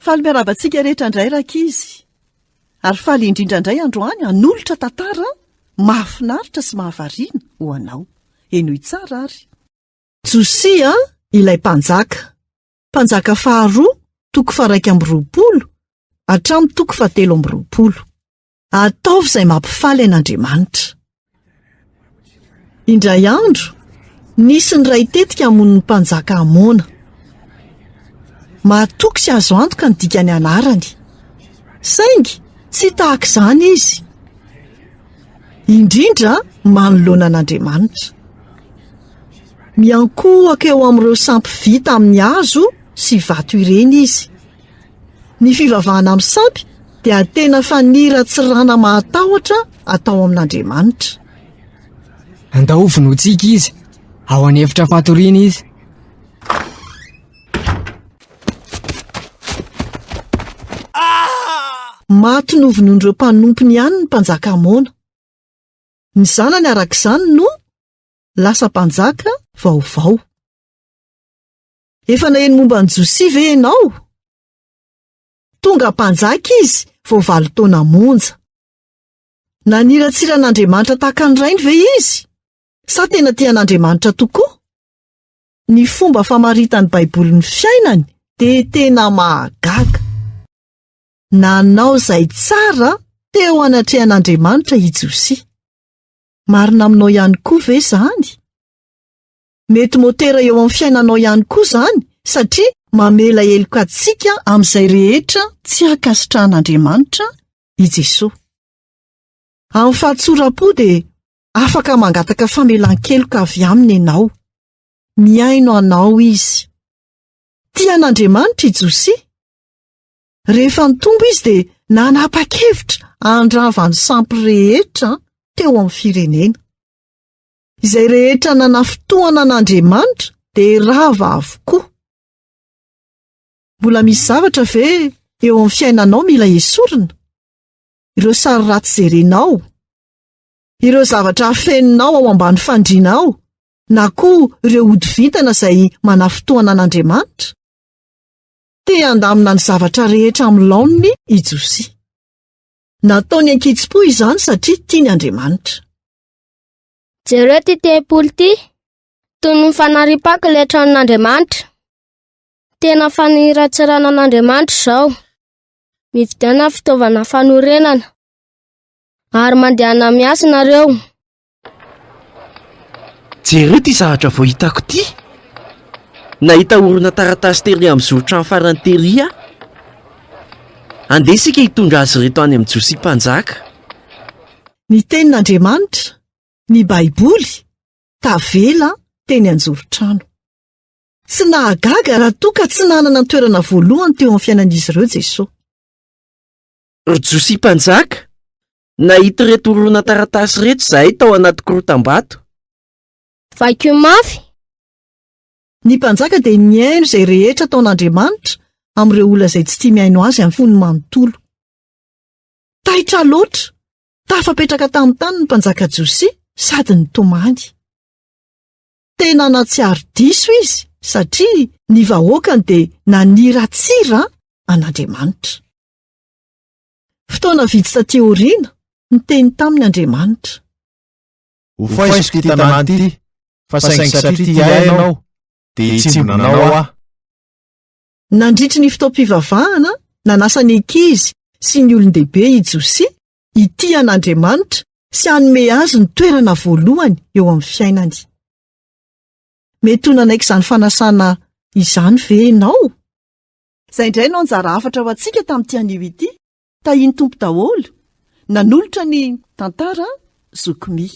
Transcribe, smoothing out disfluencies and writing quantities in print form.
Faly miarahaba antsika rehetra indray rankizy. Ary faly indrindra indray androany hanolotra tantara mahafinaritra sy mahavariana ho anao. Henoy tsara ary. Josia ilay mpanjaka. Mpanjaka faharoa toko faha-21 hatramin'ny toko faha-23. Ataovy izay mampifaly an'Andriamanitra. Indray andro, nisy niray tetika hamono ny mpanjaka Amona. Mahatoky sy azo antoka ny dikan'ny anarany. Saingy tsy tahaka izany izy. Indrindra manoloana an'Andriamanitra. Miankohoka eo amin'ireo sampy vita amin'ny hazo sy vato ireny izy. Ny fivavahana amin'ny sampy dia tena faniratsirana mahatahotra atao amin'Andriamanitra. Andao hovonointsika izy. Ao an'efitra fatoriana izy. Maty novonoin'ireo mpanompony ihany ny mpanjaka Amona. Ny zanany araka izany no lasa mpanjaka vaovao. Efa naheno momba an'i Josia ve ianao? Tonga mpanjaka izy vao valo taona monja. Naniratsira an'Andriamanitra tahaka ny rainy ve izy? Sa tena tia an'Andriamanitra tokoa? Ny fomba famaritan'ny Baiboly ny fiainany dia tena mahagaga. Nanao izay tsara teo anatrehan'Andriamanitra i Josia. Marina aminao ihany koa ve izany? Mety motera eo amin'ny fiainanao ihany koa izany satria mamela heloka antsika amin'izay rehetra tsy ankasitrahan'Andriamanitra i Jesoa. Amin'ny fahatsoram-po dia afaka mangataka famelan-keloka avy aminy ianao. Mihaino anao Izy. Tia an'Andriamanitra i Josia. Rehefa nitombo izy dia nanapa-kevitra handrava ny sampy rehetra teo amin'ny firenena. Izay rehetra nanafintohana an'Andriamanitra dia rava avokoa. Mbola misy zavatra ve eo amin'ny fiainanao mila esorina? Ireo sary ratsy jerenao, ireo zavatra afeninao ao ambany fandriana ao, na koa ireo ody vintana izay manafintohana an'Andriamanitra? Te handamina ny zavatra rehetra amin'ny laoniny i Josia. Nataony an-kitsim-po izany satria tiany Andriamanitra. Jereo ity tempoly ity, toy ny mifanaripaka ilay tranon'Andriamanitra. Tena faniratsirana an'Andriamanitra izao. Mividiana fitaovana fanorenana ary mandehana miasa nareo. Jereo ity zavatra vao hitako ity. Nahita horonan-taratasy tery amin'ny zoron-trano farany tery aho. Andeha isika hitondra azy ireto any amin'i Josia mpanjaka. Ny Tenin'Andriamanitra, ny Baiboly, tavela teny an-joron-trano. Tsy nahagaga raha toa ka tsy nanana ny toerana voalohany teo amin'ny fiainan'izy ireo Jesoa. Ry Josia mpanjaka, nahita ireto horonan-taratasy ireto izahay tao anaty korotam-bato. Vakio mafy! Ny mpanjaka dia nihaino izay rehetra ataon'Andriamanitra amin'ireo olona izay tsy tia mihaino azy amin'ny fony manontolo. Taitra loatra, tafapetraka tamin'ny tany ny mpanjaka Josia sady nitomany. Tena nahatsiaro diso izy satria ny vahoakany dia naniratsira an'Andriamanitra. Fotoana vitsy taty aoriana, niteny taminy Andriamanitra. Ho faiziko ity tanàna ity, fa saingy satria tia ahy ianao, dia hitsimbina anao aho. Nandritry ny fotoam-pivavahana, nanasa ny ankizy sy ny olon-dehibe i Josia hitia an'Andriamanitra sy hanome azy ny toerana voalohany eo amin'ny fiainany. Mety ho nanaiky izany fanasana izany ve ianao? Izay indray no anjara hafatra ho antsika tamin'ity anio ity. Tahian'ny Tompo daholo. Nanolotra ny tantara Zoky Mi.